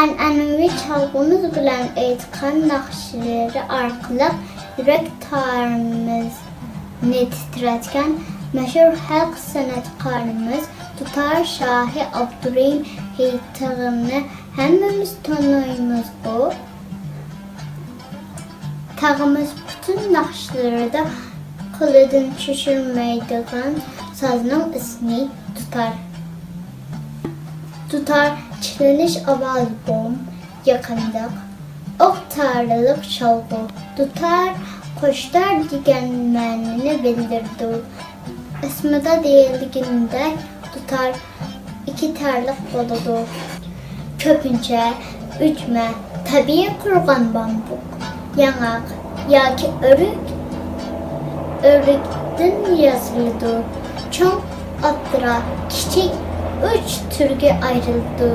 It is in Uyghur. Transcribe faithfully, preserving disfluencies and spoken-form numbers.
ئەنئەنىۋى چالغۇمىز بىلەن ئېيتقان ناخشىلىرى ئارقىلىق يۈرەك تارىمىزنى تىترەتكەن مەشھۇر خەلق سەنئەتكارىمىز دۇتار شاھى ئابدۇرېھىم ھېيتىغىنى ھەممىمىز تونۇيمىزغۇ؟ تاغىمىز پۈتۈن ناخشىلىرىدا قولىدىن چۈشۈرمەيدىغان سازنىڭ ئىسمى دۇتار. دۇتار چېلىنىش ئاۋازى بوم، يېقىملىق، ئوق تارلىق چالغۇ. دۇتار قوشتار دېگەن مەنىنى بىلدۈرىدۇ. ئىسمىدا دېيىلگىنىدەك، دۇتار ئىككى تارلىق بولىدۇ. كۆپىنچە ئۈجمە، تەبىئىي قۇرۇغان بامبۇك، ياڭاق ياكى ئۆرۈك، ئۆرۈكتىن ياسىلىدۇ. چوڭ، ئوتتۇرا، كىچىك ئۈچ تۈرگە ئايرىلىدۇ.